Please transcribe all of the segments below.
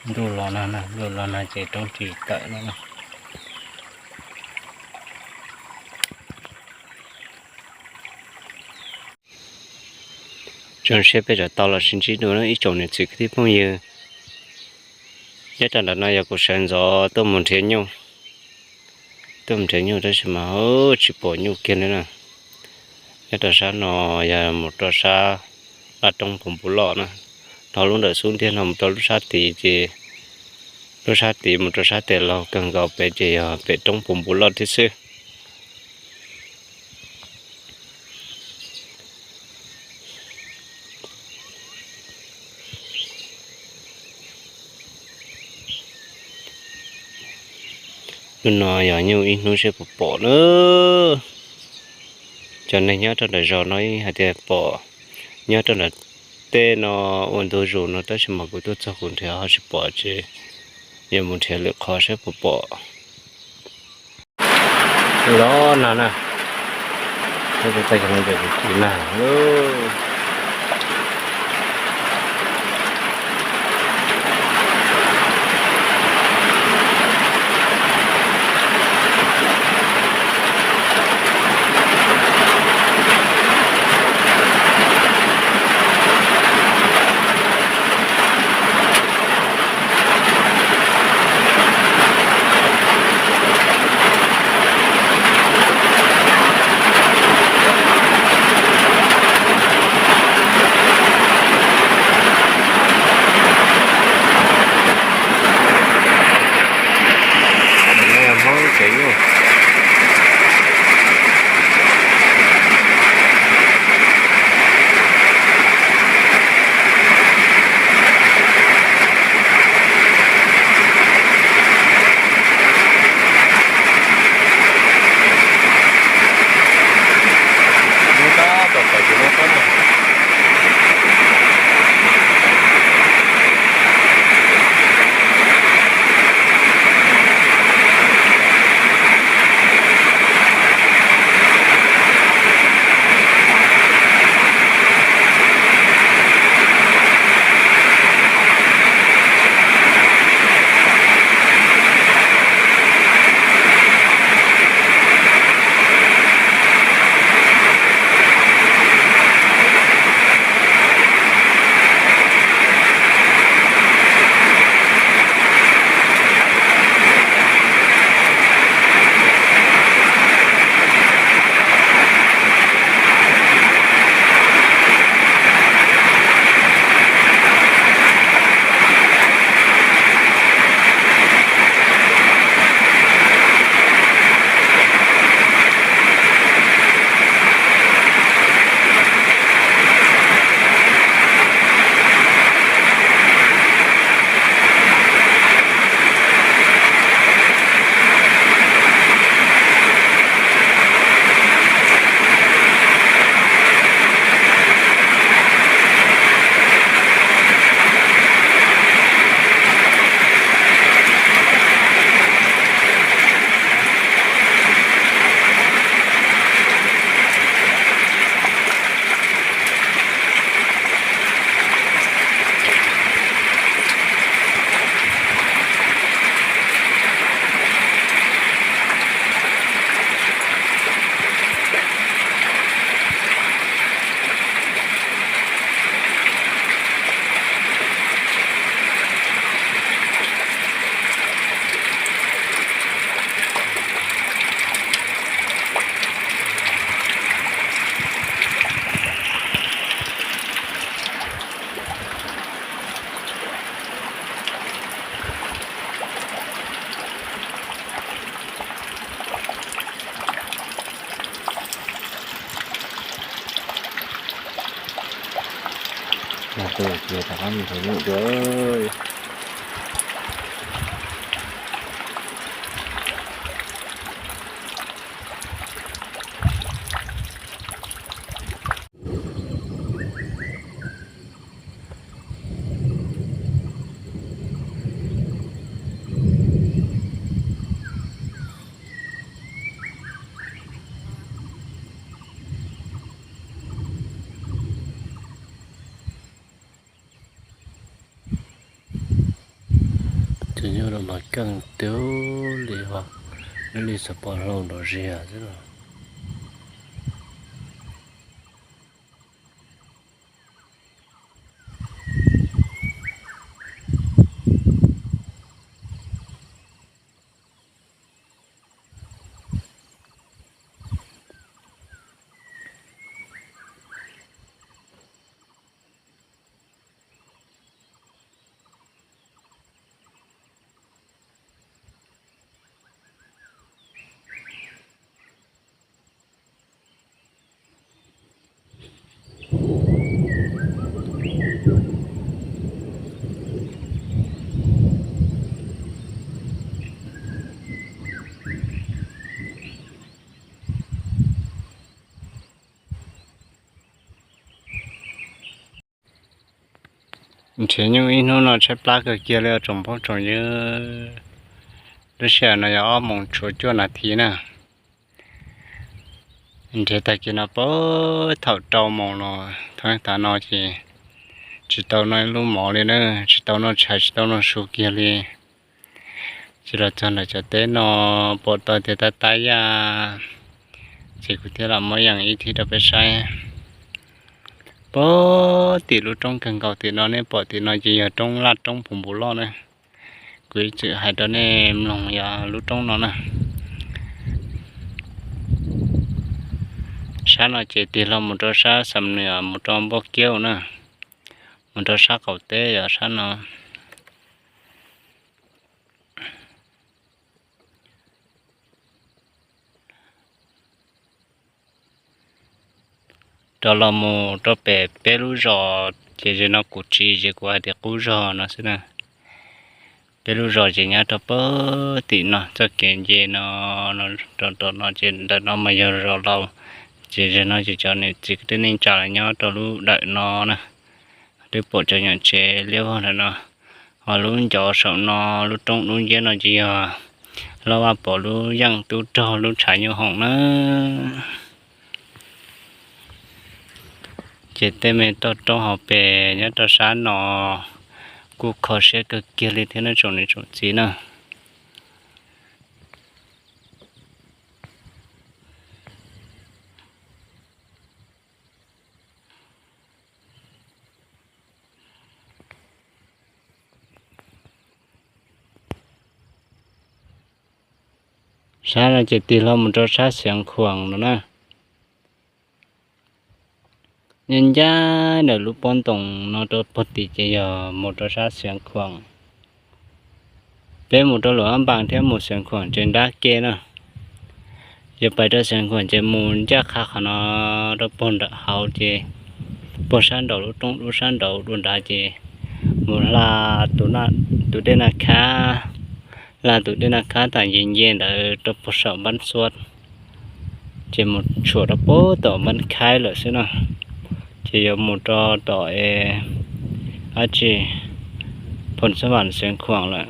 Ntuj los no, ntuj los no ces roob ris tawm no. Zoo siab peb rov tau los sib ntsib dua ib tsoom niam txiv kwv tij phooj ywg. Nyob rau ntawm no yog kuv sawv ntxov tuaj mus nrhiav nyuj, tuaj mus nrhiav nyuj tab sis mas tsis pom nyuj kiag li na. Nyob rau sab no yog mus rau sab laj roob puv npus loj na, dhau lub ntawm xub ntiag no mus rau lub sab tid ces, lub sab tid mus rau sab tes laug kawg nkaus pem ces yog pem roob puv npus loj thiab xwb. Hnub no yog nyuj ib hnub seb puas pom na. Cov neeg nyob rau nram zos no hais tias pom, nyob rau nram tej no ua ntu zus no tab sis mas kuv tuaj txog kuv nrhiav ho tsis pom ces yuav mus nrhiav lwm qhov seb puas pom. Los no na, peb tuaj txog no ces kuv tsis nag. Hmoob tsev nyuj. Tus ces rov qab mus nrhiav nyuj dua. Tus nyuj no mas keej tiag li os, lub li xav pom hlau nrov zias xwb los. Nrhiav nyuj ib hnub no tshaib plab kawg kiag li os tsoom phooj tsoom ywg. Lub sij hawm no yog ob moos tshuav cuaj nas this na. Nrhiav tag kis no puag thaum rau moos los thaj tav no ces tsis tau noj ib lub mov li na, tsis tau noj tshais tsis tau noj su kiag li. Ces los txog ntawm cov teb no pom tau tias tab tab yaj, ces kuv thiaj los muab yeem ib thib rau peb saib. Puag tim lub roob kawg nkaus tim no nej pom tim no ces yog roob laj roob puv npus loj na. Kuv ib txwm hais rau nej mloog yog lub roob no na. Sab no ces tig hlo mus rau sab Xam Nuas mus rau Npauj Kiab na, mus rau sab qaum teb yog sab no. Rov los mus rau pem peb lub zos ces ze no kuv tsis, ces kuv hais tias qub zog no xwb na. Peb lub zos ces nyob rau puag tim no, txoj kev nce no rau tom no ces ntawm no mas yog zos laus. Ces ze no ces cov niam txiv kwv tij neej tsa lawv nyob rau lub dawm no na. Twb pom cov nyuam tsev liab vog ntawm no. Ho lub ncov saum no, lub roob dub nciab no ces yog Hlob Vaj Pov lub yeej tub rog lub tshav nyuj hoom na. Ces tej me toj roob hauv pes nyob rau sab no kuj kho siab kawg kiag li thiab na tsoom niam tsoom txiv na. Sab no ces tig hlo mus rau sab Xiav Khuam no na. Nyob ncaj ntawm lub pob ntoos no rau puag tim ces yog mus rau sab Xiav Khuam. Peb mus rau Luam Ab Npaas thiab mus Xiav Khuam ces nrab ke na. Yog pais rau Xiav Khuam ces mus ncaj qha qhov no rau puag nram hauv ces puag sab nraud lub roob lub sab nraud dua nrad ces mus hla tus dej Naj Khab, hla tus dej Naj Khab tas nce nce ntawd rau puag saum Npab Xuab, ces mus tshuam rau puag tom Npab Khaib lawm xwb no. Ces yuav mus rau tom dab tsi, Phoo Xab Vam Xiav Khuam lawm.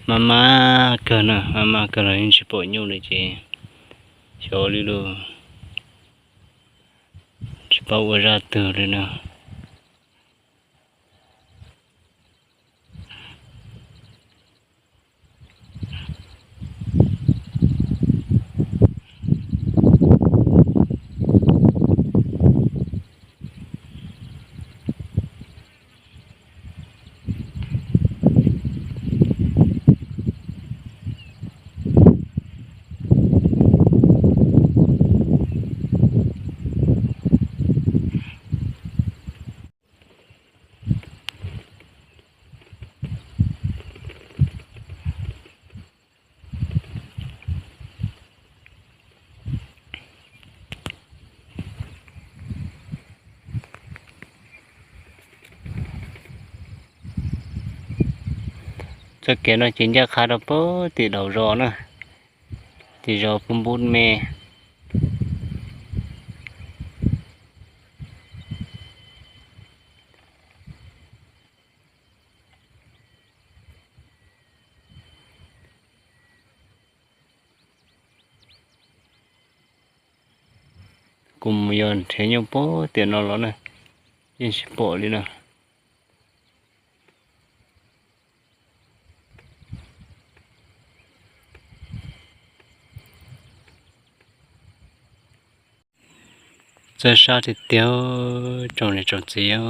Maj maj kawg na, maj maj kawg los yeej tsis pom nyuj li ces xyov li lus, tsis paub ua zaj twg li na. Txoj kev no ces ncaj qha rau puag tim daus zos na, tim zos Pub Npub me. Kuv mus yos nrhiav nyuj puag tim no los na, yeej tsis pom li na. Txawj sab tiag tiag, tsoom niam tsoom txiv,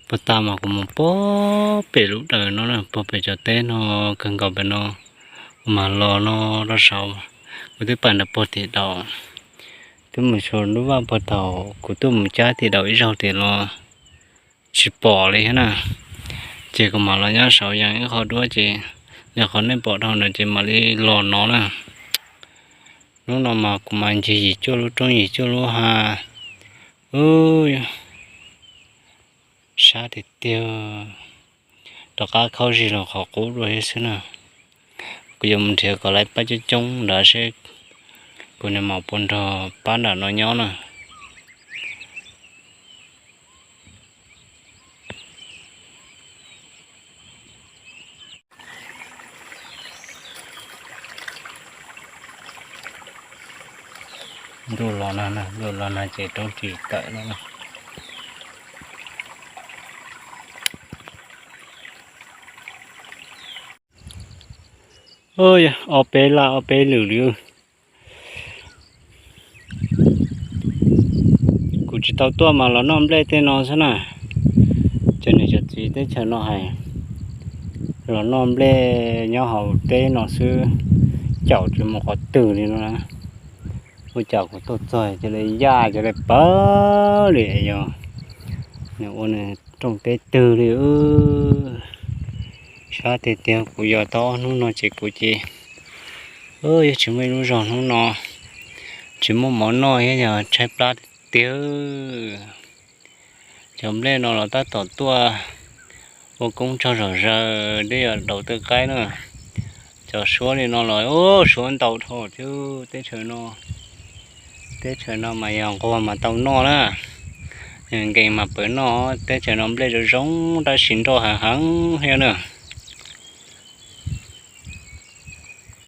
puag ta mas kuv mus puag pem lub dawm no na, puag pem cov teb no, kawg nkaus pem no, kuv mam los no rau saud, kuv twb pais nram puag tim daus, twb mus xyuas lub vaj puag thaum kuv tuaj mus cab tim daus ib zaug tim los tsis pom li thiab na. Ces kuv mam los nyob saud yees ib qho duab ces yog qhov nej pom dhau ntawd ces mam li los no na. Hnub no mas kuv mas ncig yim cuaj lub roob yim cuaj lub hav, sab tiag tiag, rov qab khaub zig los qhov qub dua thiab xwb na. Kuv yuav mus nrhiav kom lawv pab coob coob ntawd seb kuv niam mam puas nrog pab nram no nyob na. Ntuj los no, ntuj los no ces roob tsis tawm no. Ob peb laj ob peb lwm li. Kuv tsis tau tuaj mas los noj nplej tej no xwb na. Cov niam cov txiv teb chaws no hais los noj nplej nyob hauv teb no xwb, caum tsis mus qhov twg li no na. Ua cas kuv tuaj txog cov li yaj cov li pawg li yog nws ua nws rooj teb twg li. Sab tiag tiag, kuv yos tau ob hnub no ces kuv ces yog tsis muaj ib lub zog hnub no, tsis muaj mov noj thiab yog tshaib plab tiag tiag. Cov nplej no los tab tom tuaj ua koob tsog zom zaws, twb yog daus tej qaib na. Cov suab li no los suab ntau dhau thiab teb chaws no. Teb chaws no mas yog nquag mas tau noj na, yog nkees mas pawv noj. Teb chaws no nplej zoo zoo tab sis nroj heev heev thiab na.